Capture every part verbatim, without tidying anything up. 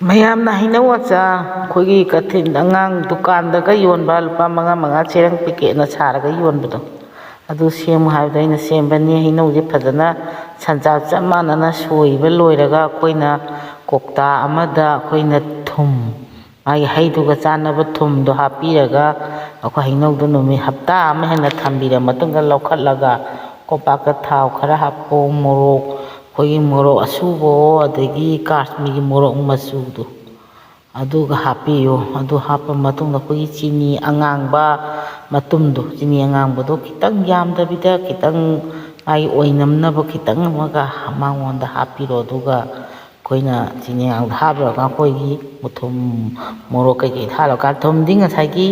ꯃꯌꯥꯝꯅ ꯍꯩꯅꯧ ꯑꯆꯥꯔ ꯑꯩꯈꯣꯏꯒꯤ ꯀꯩꯊꯦꯜ, ꯑꯉꯥꯡ ꯗꯨꯀꯥꯟꯗꯒ ꯌꯣꯟꯕ ꯂꯨꯄꯥ ꯃꯉꯥ ꯃꯉꯥ ꯆꯦꯔꯪ ꯄꯦꯀꯦꯠꯅ ꯁꯥꯔꯒ ꯌꯣꯟꯕꯗꯣ, ꯑꯗꯨ ꯁꯦꯝꯃꯨ ꯍꯥꯏꯕꯗ ꯑꯩꯅ ꯁꯦꯝꯕꯅꯤ꯫ ꯍꯩꯅꯧꯁꯦ ꯐꯖꯅ ꯁꯟꯖꯥ ꯆꯞ ꯃꯥꯟꯅꯅ ꯁꯣꯏꯕ ꯂꯣꯏꯔꯒ ꯑꯩꯈꯣꯏꯅ ꯀꯧꯇꯥ ꯑꯃꯗ ꯑꯩꯈꯣꯏꯅ ꯊꯨꯝ, ꯃꯥꯒꯤ ꯍꯩꯗꯨꯒ ꯆꯥꯟꯅꯕ ꯊꯨꯝꯗꯣ ꯍꯥꯞꯄꯤꯔꯒ ꯑꯩꯈꯣꯏ ꯍꯩꯅꯧꯗꯣ ꯅꯨꯃꯤꯠ ꯍꯞꯇꯥ ꯑꯃ ꯍꯦꯟꯅ ꯊꯝꯕꯤꯔ ꯃꯇꯨꯡꯗ ꯂꯧꯈꯠꯂꯒ ꯀꯣꯝꯄꯥꯛꯇ ꯊꯥꯎ ꯈꯔ ꯍꯥꯞꯄꯣ, ꯃꯣꯔꯣꯛ, ꯑꯩꯈꯣꯏꯒꯤ ꯃꯣꯔꯣꯛ ꯑꯁꯨꯕꯑꯣ ꯑꯗꯒꯤ ꯀꯥꯁꯃꯤꯔꯤ ꯃꯣꯔꯣꯛ ꯃꯆꯨꯗꯣ ꯑꯗꯨꯒ ꯍꯥꯞꯄꯤꯌꯨ꯫ ꯑꯗꯨ ꯍꯥꯞꯄ ꯃꯇꯨꯡꯗ ꯑꯩꯈꯣꯏꯒꯤ ꯆꯤꯅꯤ ꯑꯉꯥꯡꯕ ꯃꯇꯨꯝꯗꯣ, ꯆꯤꯅꯤ ꯑꯉꯥꯡꯕꯗꯣ ꯈꯤꯇꯪ ꯌꯥꯝꯗꯕꯤꯗ ꯈꯤꯇꯪ ꯃꯥꯒꯤ ꯑꯣꯏꯅꯝꯅꯕ ꯈꯤꯇꯪ ꯑꯃꯒ ꯃꯉꯣꯟꯗ ꯍꯥꯞꯄꯤꯔꯣ꯫ ꯑꯗꯨꯒ ꯑꯩꯈꯣꯏꯅ ꯆꯤꯅꯤ ꯑꯉꯥꯡꯕꯗꯣ ꯍꯥꯞꯂꯨꯔꯒ ꯑꯩꯈꯣꯏꯒꯤ ꯃꯨꯊꯨꯝ, ꯃꯣꯔꯣꯛ ꯀꯩꯀꯩ ꯊꯥꯛꯂꯀꯥꯟ ꯊꯨꯝꯗꯤ ꯉꯁꯥꯏꯒꯤ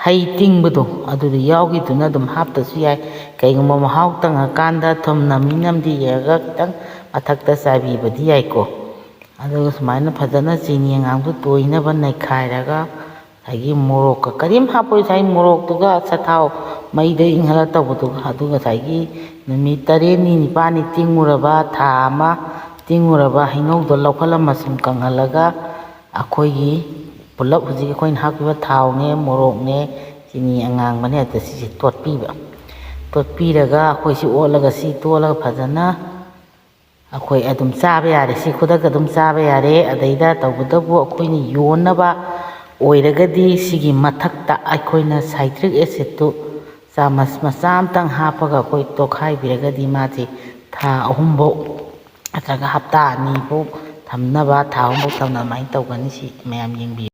ꯍꯩ ꯇꯤꯡꯕꯗꯣ ꯑꯗꯨꯗ ꯌꯥꯎꯈꯤꯗꯨꯅ ꯑꯗꯨꯝ ꯍꯥꯞꯇꯁꯨ ꯌꯥꯏ꯫ ꯀꯩꯒꯨꯝꯕ ꯃꯍꯥꯎ ꯇꯪꯉꯀꯥꯟꯗ ꯊꯨꯝ ꯅꯝꯃꯤ ꯅꯝꯗꯦ ꯌꯦꯡꯉꯒ ꯈꯤꯇꯪ ꯃꯊꯛꯇ ꯆꯥꯏꯕꯤꯕꯗꯤ ꯌꯥꯏꯀꯣ꯫ ꯑꯗꯨꯒ ꯁꯨꯃꯥꯏꯅ ꯐꯖꯅ ꯆꯤꯅꯤ ꯑꯉꯥꯡꯗꯨ ꯇꯣꯏꯅꯕ ꯅꯩꯈꯥꯏꯔꯒ ꯉꯁꯥꯏꯒꯤ ꯃꯣꯔꯣꯛꯀ ꯀꯔꯤꯝ ꯍꯥꯞꯄꯣꯏ, ꯉꯁꯥꯏ ꯃꯣꯔꯣꯛꯇꯨꯒ ꯑꯆꯥꯊꯥꯎ ꯃꯩꯗ ꯏꯪꯍꯜꯂ ꯇꯧꯕꯗꯨꯒ꯫ ꯑꯗꯨ ꯉꯁꯥꯏꯒꯤ ꯅꯨꯃꯤꯠ ꯇꯔꯦꯠꯅꯤ ꯅꯤꯄꯥꯜꯅꯤ ꯇꯤꯡꯉꯨꯔꯕ, ꯊꯥ ꯑꯃ ꯇꯤꯡꯉꯨꯔꯕ ꯍꯩꯅꯧꯗꯣ ꯂꯧꯈꯠꯂ ꯃꯆꯨꯝ ꯀꯪꯍꯜꯂꯒ ꯑꯩꯈꯣꯏꯒꯤ ꯄꯨꯂꯞ ꯍꯧꯖꯤꯛ ꯑꯩꯈꯣꯏꯅ ꯍꯥꯞꯈꯤꯕ ꯊꯥꯎꯅꯦ, ꯃꯣꯔꯣꯛꯅꯦ, ꯆꯤꯅꯤ ꯑꯉꯥꯡꯕꯅꯦ, ꯑꯗ ꯁꯤꯁꯦ ꯇꯣꯠꯄꯤꯕ꯫ ꯇꯣꯠꯄꯤꯔꯒ ꯑꯩꯈꯣꯏ ꯁꯤ ꯑꯣꯠꯂꯒ ꯁꯤ ꯇꯣꯠꯂꯒ ꯐꯖꯅ ꯑꯩꯈꯣꯏ ꯑꯗꯨꯝ ꯆꯥꯕ ꯌꯥꯔꯦ꯫ ꯁꯤ ꯈꯨꯗꯛꯇ ꯑꯗꯨꯝ ꯆꯥꯕ ꯌꯥꯔꯦ꯫ ꯑꯗꯩꯗ ꯇꯧꯕꯇꯕꯨ ꯑꯩꯈꯣꯏꯅ ꯌꯣꯟꯅꯕ ꯑꯣꯏꯔꯒꯗꯤ ꯁꯤꯒꯤ ꯃꯊꯛꯇ ꯑꯩꯈꯣꯏꯅ citric acidꯇꯨ ꯆꯥꯃꯁ ꯃꯆꯥ ꯑꯃꯇꯪ ꯍꯥꯞꯄꯒ ꯑꯩꯈꯣꯏ ꯇꯣꯠꯈꯥꯏꯕꯤꯔꯒꯗꯤ ꯃꯥꯁꯤ ꯊꯥ ꯑꯍꯨꯝꯐꯧ ꯅꯠꯇ꯭ꯔꯒ ꯍꯞꯇꯥ ꯑꯅꯤꯐꯧ ꯊꯝꯅꯕ, ꯊꯥ ꯑꯍꯨꯝꯐꯧ ꯊꯝꯅꯕ ꯑꯗꯨꯃꯥꯏꯅ ꯇꯧꯒꯅꯤ꯫ ꯁꯤ ꯃꯌꯥꯝ ꯌꯦꯡꯕꯤꯌꯨ꯫